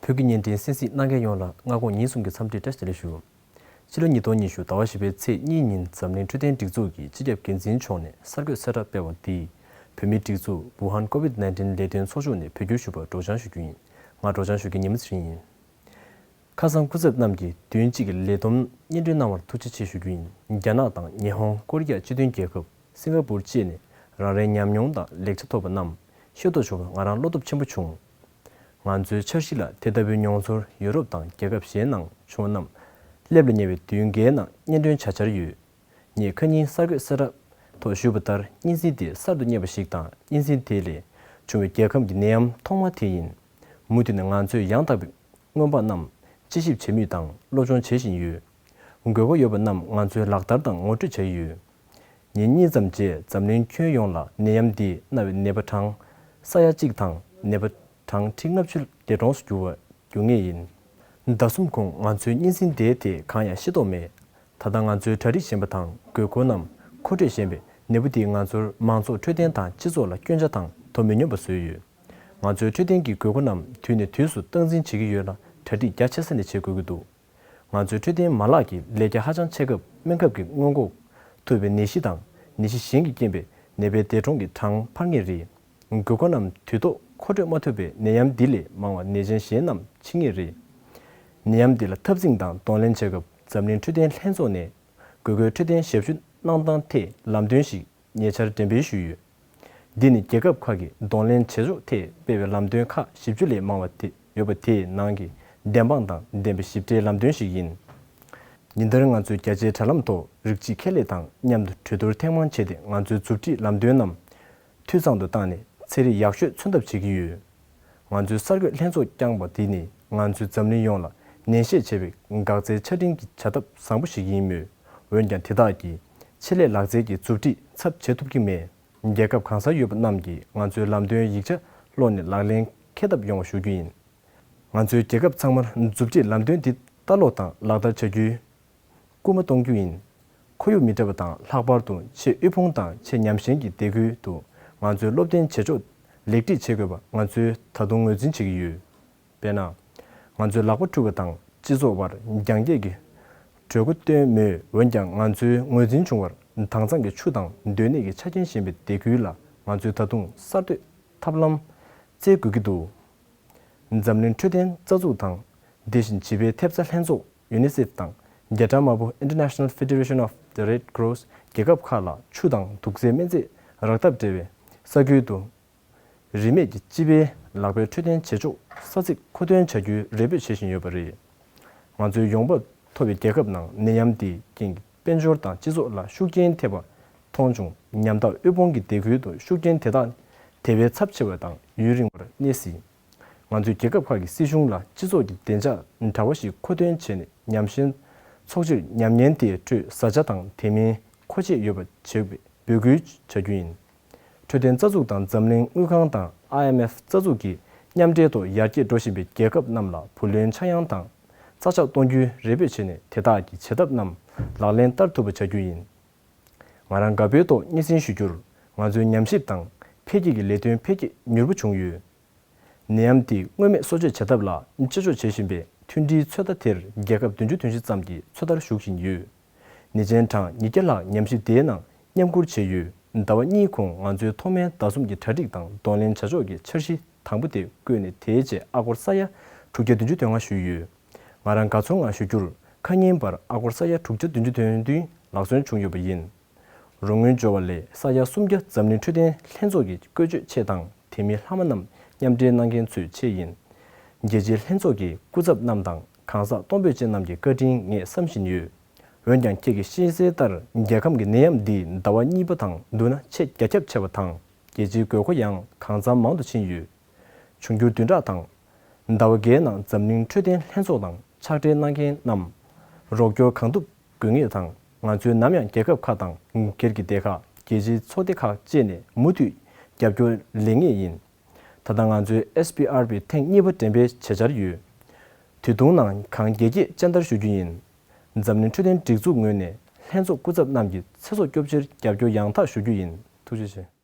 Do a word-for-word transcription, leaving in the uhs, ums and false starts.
བོད་ཀྱི་བརྙན་འཕྲིན་གསན་གཟིགས་གནང་མཁན་ཡོངས་ལ་སྔ་དགོང་ཉིན་གསུམ་གྱི་འཚམས་འདྲི་བཀྲ་ཤིས་བདེ་ལེགས་ཞུ། ཕྱི་ལོ་ཉིས་སྟོང་ཉི་ཤུ་ཟླ་བ་བཞི་པའི་ཚེས་གཉིས་ཉིན་འཛམ་གླིང་འཕྲོད་བསྟེན་སྒྲིག་འཛུགས་ཀྱིས་སྤྱི་ཁྱབ་འགན་འཛིན་མཆོག་ནས་གསར་འགོད་གསལ་བསྒྲགས་སྤེལ་བ་འདིས་བོད་མིའི་སྒྲིག་འཛུགས་ཝུ་ཧན་ཀོ་ཝིད་ནའིན་ཊིན་ལས་དོན་ཚོགས་ཆུང་ནས་བོད་བསྒྱུར་ཞུས་པར་སྒྲོག་སྦྱང་ཞུ་རྒྱུ་ཡིན། ང་སྒྲོག་སྦྱང་ཞུ་མཁན་ཉི་མ་ཚེ་རིང་ཡིན། ཁ་སང་སྐུ་ཚབ་རྣམས་ཀྱིས་བདུན་གཅིག་གི་ལས་བསྡོམས་སྙན་སྒྲོན་གནང་བར་ཐུགས་རྗེ་ཆེ་ཞུ་རྒྱུ་ཡིན། རྒྱ་ནག་དང་ཉི་ཧོང་། ཀོ་རི་ཡ་སྤྱི་མཐུན་རྒྱལ་ཁབ། སིང་ག་པུར་བཅས་ནས་རང་རེའི་ཉམས་མྱོང་དང་ལེགས་ཆ་ཐོབ་པ་རྣམས་ཤེས་རྟོགས་བྱུང་བར་ང་རང་བློ་སྟོབས་ཆེན་པོ་བྱུང་། ང་ཚོའི་འཆར་གཞི་ལ་དེ་ལྟ་བུའི་མྱོང་ཚོར་ཡུ་རོབ་དང་རྒྱལ་ཁབ་གཞན་ནང་བྱུང་བ་རྣམས་སླེབས་ལ་ཉེ་བའི་བདུན་བརྒྱའི་ནང་སྙན་སྒྲོན་བྱ་འཆར་ཡོད། ངས་ཁ་ཉིན་གསར་འགོད་གསལ་བསྒྲགས་ཐོག་ཞུས་པ་ལྟར་སྙན་ཚིག་དེ་གསར་དུ་རྙེད་པ་ཞིག་དང་སྙན་ཚིག་དེ་ལས་བྱུང་བའི་རྒྱལ་ཁམས་ཀྱི་ནད་ཡམས་ཐོག་མ་དེ་ཡིན། མུ་མཐུད་ནས་ང་ཚོས་ཡང་དག་པའི་སྔོན་དཔག་རྣམས་དཔྱད་ཞིབ་བྱེད་མུས་དང་སློབ་སྦྱོང་བྱེད་བཞིན་ཡོད། དགོས་མཁོ་ཡོད་པ་རྣམས་ང་ཚོས་ལག་བསྟར་དང་ངོ་སྤྲོད་བྱ་ཡི་ཡོད། ཉིན་གཉིས་ཙམ་རྗེས་འཛམ་གླིང་ཁྱོན་ཡོངས་ལ་ནད་ཡམས་འདིས་མནར་བའི་ནད་པ་གྲངས་ས་ཡ་གཅིག་དང་ནད་པ་གྲངས་ཁྲི་ལྔ་བཅུ་འདས་གྲོངས་སུ་གྱུར་བ་རྒྱུ་ངེས་ཡིན། ཟླ་གསུམ་གོང་ང་ཚོའི་སྙན་ཚིག་འདིའི་ཐད་གང་ཡང་ཤེས་རྟོགས་མེད། ད་ལྟ་ང་ཚོའི་གྲ་སྒྲིག་བཞིན་པ་དང་དགོས་མཁོ་རྣམས་མཁོ་སྤྲོད་བཞིན་པའི་ནད་འབུ་འདིས་ང་ཚོར་མང་ཚོགས་འཕྲོད་བསྟེན་དང་སྤྱི་ཚོགས་ལ་སྐྱོན་ཆ་དང་དོ་མི་སྙོམས་པ་བཟོས་ཡོད། ང་ཚོའི་འཕྲོད་བསྟེན་གྱི་དགོས་མཁོ་རྣམས་དུས་ནས་དུས་སུ་སྟངས་འཛིན་བྱེད་ཀྱི་ཡོད་ལ་གྲ་སྒྲིག་རྒྱ་ཆེ་ས་ནས་བྱེད་དགོས་ཀྱི་འདུག་ང་ཚོའི་འཕྲོད་བསྟེན་མ་ལག་གི་ལས་རྒྱ་ཧ་ཅང་ཆེ་སྐབས་སྨན་ཁབ་ཀྱི་སྔོན་འགོག་ཐུབ་པའི་ནད་གཞི་དང་ནད་གཞི་གཞན་གྱིས་རྐྱེན་པས་ནད་པའི་འདས་གྲོངས་ཀྱི་གྲངས་འཕར་ངེས་རེད། དགོས་མཁོ་རྣམས་དུས་ཐོག་མཁོ་སྤྲོད་མ་ཐུབ་པས་ནད་ཡམས་འདི་ལས་མང་བ་ནད་ཅན་གཞན་རྣམས་འཆི་ངེས་རེད། ནད་ཡམས་འདི་ལ་འཐབ་འཛིང་དང་གདོང་ལེན་བྱེད་སྐབས་འཛམ་གླིང་འཕྲོད་བསྟེན་ལྷན་ཚོགས་ནས་དགོས་མཁོའི་འཕྲོད་བསྟེན་ཞབས་ཞུ་གནང་སྟངས་ཐད་ལམ་སྟོན་ཞིག་ཉེ་ཆར་འགྲེམས་སྤེལ་ཞུས་ཡོད། འདི་ནི་རྒྱལ་ཁབ་ཁག་གིས་གདོང་ལེན་བྱེད་ཕྱོགས་ཐད་སྤེལ་བའི་ལམ་སྟོན་ཁག་བཞི་བཅུ་ལས་མང་བ་དེ་ཡོད་པ་དེའི་ནང་གི་བདེན་དཔང་དང་ལྡན་པའི་ཞིབ་ཕྲའི་ལམ་སྟོན་ཞིག་ཡིན། ཉིན་ལྟར་ང་ཚོས་རྒྱ་ཆེའི་དྲ་ལམ་ཐོག་རིགས་གཅིག་ཁེ་ལས་དང་མཉམ་དུ་གྲོས་བསྡུར་ཐེངས་མང་བྱས་ཏེ་ང་ཚོའི་མཛུབ་ཁྲིད་ལམ་སྟོན་རྣམས་འཐུས་ཚང་དུ་བཏང་ནས་ཚན་རིག་ཡག་ཤོས་མཚོན་ཐབས་བྱེད་ཀྱི་ཡོད། ང་ཚོའི་གསར་འགོད་ལྷན་ཚོགས་བསྐྱངས་པ་འདི་ནི་ང་ཚོས་འཛམ་གླིང་ཡོངས་ལ་ནན་བཤད་བྱས་པའི་འགག་རྩའི་ཆ་འཕྲིན་གྱི་བྱ་ཐབས་བཟང་པོ་ཞིག་ཡིན་མོད། འོན་ཀྱང་དེ་དག་གིས་ཆེད་ལས་ལག་རྩལ་གྱི་མཛུབ་ཁྲིད་ཚབ་བྱེད་ཐུབ་ཀྱི་མེད། རྒྱལ་ཁབ་གང་སར་ཡོད་པ་རྣམས་ཀྱིས་ང་ཚོའི་ལམ་སྟོན་ཡིག་ཆ་ཀློག་ནས་ལག་ལེན་འཁེལ་ཐབས་ཡོང་བ་ཞུ་རྒྱུ་ཡིན། ང་ཚོའི་རྒྱལ་ཁབ་ཚང་མར་མཛུབ་ཁྲིད་ལམ་སྟོན་འདི་ལྟ་ཀློག་དང་ལག་བསྟར་བྱ་རྒྱུའི་སྐུལ་མ་གཏོང་རྒྱུ་ཡིན། ཁོར་ཡུག་མི་འདྲ་བ་དང་ལྷག་པར་དུ་ཆེས་དབུལ་ཕོངས་དང་ཆེས་ཉམས་ཞན་གྱི་སྡེ་ཁུལ་དུ་ང་ཚོའི་སློབ་སྟོན་བྱེད་ཕྱོགས་ལེགས་སྒྲིག་བྱེད་དགོས་པ་ང་ཚོས་ད་དུང་ངོས་འཛིན་བྱེད་ཀྱི་ཡོད། དཔེར་ན། ང་ཚོའི་ལག་པ་འཁྲུ་བ་དང་སྤྱི་ཚོགས་དབར་རྒྱང་སྐྱེད་ཀྱི་གྲོས་འགོ་བཏོན་མོད། འོན་ཀྱང་ང་ཚོའི་ངོས་འཛིན་བྱུང་བར་དྭངས་གཙང་གི་ཆུ་དང་སྡོད་གནས་ཀྱི་ཆ་རྐྱེན་ཞན་པའི་སྡེ་ཁུལ་ལ་ང་ཚོས་ད་དུང་གསར་གཏོད་ཐབས་ལམ་བཙལ་དགོས་ཀྱི་འདུག་འཛམ་གླིང་འཕྲོད་བསྟེན་རྩ་འཛུགས་དང་། དེ་བཞིན་བྱིས་པའི་ཐེབས་རྩ་ལྷན་ཚོགས་ཡུ་ནི་སེབ་དང་རྒྱ་གྲམ་དམར་པོ་International Federation of the Red Cross རྒྱལ་ཁབ་ཁག་ལ་ཆུ་དང་དུག་རྫས་སྨན་རྫས་རག་ཐབས་བྲལ་བའི་ས་ཁུལ་དུ། རིན་མེད་ཀྱི་སྤྱི་པའི་ལག་པའི་འཕྲོད་བསྟེན་བྱེད་ཕྱོགས་ས་ཚིགས་མཁོ་འདོན་བྱ་རྒྱུའི་རེ་འབོད་བྱེད་བཞིན་ཡོད་པ་རེད། ང་ཚོའི་ཡོང་འབབ་མཐོ་བའི་རྒྱལ་ཁབ་ནང་ནད་ཡམས་འདིའི་རྐྱེན་གྱིས་དཔལ་འབྱོར་དང་སྤྱི་ཚོགས་ལ་ཤུགས་རྐྱེན་ཐེབས་པ་མཐོང་བྱུང་། ཉམ་ཐག་དབུལ་ཕོངས་ཀྱི་སྡེ་ཁུལ་དུ་ཤུགས་རྐྱེན་དེ་དག་དེ་བས་ཚབས་ཆེ་བ་དང་ཡུན་རིང་བར་གནས་སྲིད། ང་ཚོས་རྒྱལ་ཁབ་ཁག་གི་སྲིད་གཞུང་ལ་སྤྱི་ཚོགས་ཀྱི་བདེ་འཇགས་དྲ་བ་ཞིག་མཁོ་འདོན་བྱས་ནས་ཉམས་ཞན་ཚོགས་སྤྱིར་ཉམས་ཉེན་དེའི་ཁྲོད་བཟའ་བཅའ་དང་དེ་མིན་མཁོ་ཆས་ཡོད་པ་བྱེད་པའི་འབོད་སྐུལ་བྱ་རྒྱུ་ཡིན། འཕྲོད་བསྟེན་རྩ་འཛུགས་དང་འཛམ་གླིང་དངུལ་ཁང་དང་ཨའི་ཨེམ་ཨེཕ་རྩ་འཛུགས་ཀྱི་མཉམ་འབྲེལ་ཐོག་ཡར་རྒྱས་འགྲོ་བཞིན་པའི་རྒྱལ་ཁབ་རྣམས་ལ་བུ་ལོན་ཆག་ཡང་དང་རྩ་ཆག་གཏོང་རྒྱུའི་རེ་འབོད་བྱས་ནས་དེ་དག་གི་བྱེད་ཐབས་རྣམས་ལག་ལེན་བསྟར་ཐུབ་པ་བྱ་རྒྱུ་ཡིན། ང་རང་དགའ་པོའི་ཐོག་སྙན་སེང་ཞུ་རྒྱུར། ང་ཚོའི་ཉམས་ཞིབ་དང་འཕེལ་རྒྱས་ཀྱི་ལས་དོན་འཕེལ་རྒྱས་མྱུར་པོ་བྱུང་ཡོད། ནད་ཡམས་འདི་མངོན་མེད་གསོ་བཅོས་བྱ་ཐབས་ལ་དཔྱད་འཇོག་བྱེད་བཞིན་པའི་མཐུན་སྒྲིལ་ཚོད་ལྟ་དེར་རྒྱལ་ཁབ་བདུན་ཅུ་དོན་བཞི་ཙམ་གྱིས་ཚོད་ལྟར་ཞུགས་བཞིན་ཡོད། ནད་ཅན་གྲངས་ཉིས་བརྒྱ་ལྷག་ཉམས་ཞིབ་དེའི་ནང་མཉམ་ཁུར་བྱས་ཡོད། ཟླ་བ་གཉིས་གོང་ང་ཚོའི་ཐོག་མའི་ཟླ་གསུམ་གྱི་གྲ་སྒྲིག་དང་གདོང་ལེན་བྱ་ཕྱོགས་ཀྱི་འཆར་གཞི་དང་པོ་དེ་བཀོད་ནས་དེའི་རྗེས་ཨ་སྒོར་ས་ཡ་དྲུག་བརྒྱ་བདུན་ཅུ་དོན་ལྔ་ཞུས་ཡོད། ང་རང་དགའ་ཚོར་ངང་ཞུ་རྒྱུར་ཁ་ཉིན་བར་ཨ་སྒོར་ས་ཡ་དྲུག་བརྒྱ་བདུན་ཅུ་དོན་བདུན་ལག་སོན་བྱུང་ཡོད་པ་ཡིན། རོགས་དངུལ་འབྱོར་བ་ལས་ས་ཡ་སུམ་བརྒྱ་འཛམ་གླིང་འཕྲོད་བསྟེན་ལྷན་ཚོགས་ཀྱི་བཀོལ་སྤྱོད་ཆེད་དང་དེ་མིན་ལྷག་མ་རྣམས་མཉམ་འབྲེལ་གནང་མཁན་ཚོའི་ཆེད་ཡིན། རྒྱལ་སྤྱིའི་ལྷན་ཚོགས་ཀྱི་སྐུ་ཚབ་རྣམས་དང་གང་ཟག་སྟོང་འབོད་ཅན་རྣམས་ཀྱི་བཀའ་དྲིན་ངས་བསམ་བཞིན་ཡོད། འོན་ཀྱང་ཁྱེད་ཀྱིས་ཤེས་གསལ་ལྟར་རྒྱལ་ཁམས་ཀྱི་ནད་ཡམས་འདིས་ཟླ་བ་གཉིས་པ་དང་བསྡུར་ན་ཆེས་རྒྱ་ཁྱབ་ཆེ་བ་དང་རྒྱལ་སྤྱིའི་དགོས་མཁོ་ཡང་གང་འཚམ་མང་དུ་ཕྱིན་ཡོད། འབྱུང་འགྱུར་བདུན་ཕྲག་དང་ཟླ་བ་འགའི་ནང་འཛམ་གླིང་འཕྲོད་བསྟེན་ལྷན་ཚོགས་དང་ཕྱག་སྦྲེལ་གནང་མཁན་རྣམས་རོགས་སྐྱོར་གང་ཐུབ་དགོས་ངེས་དང་། ང་ཚོས་ནམ་ཡང་རྒྱལ་ཁབ་ཁག་དང་སྒེར་གྱི་སྡེ་ཁག་རྒྱལ་སྤྱིའི་ཚོགས་སྡེ་ཁག་བཅས་ནས་མུ་མཐུད་རྒྱབ་སྐྱོར་ལེན་ངེས་ཡིན། ད་ལྟ་ང་ཚོས་ཨེས་པི་ཨར་པི་ཐེངས་གཉིས་པ་འགྲེམས་སྤེལ་བྱེད་འཆར་ཡོད། དུས་ཐུང་ནང་གང་རྒྱས་རྒྱས་སྤྱན་བསྟར་ཞུ་རྒྱུ་ཡིན། འཛམ་གླིང་འཕྲོད་བསྟེན་སྒྲིག་འཛུགས་ངོས་ནས་ལྷན་ཚོགས་སྐུ་ཚབ་རྣམས་ཀྱི་ཚེ་སྲོག་སྐྱོབ་ཕྱིར་རྒྱབ་སྐྱོར་ཡང་དག་ཞུ་རྒྱུ་ཡིན། ཐུགས་རྗེ་ཆེ།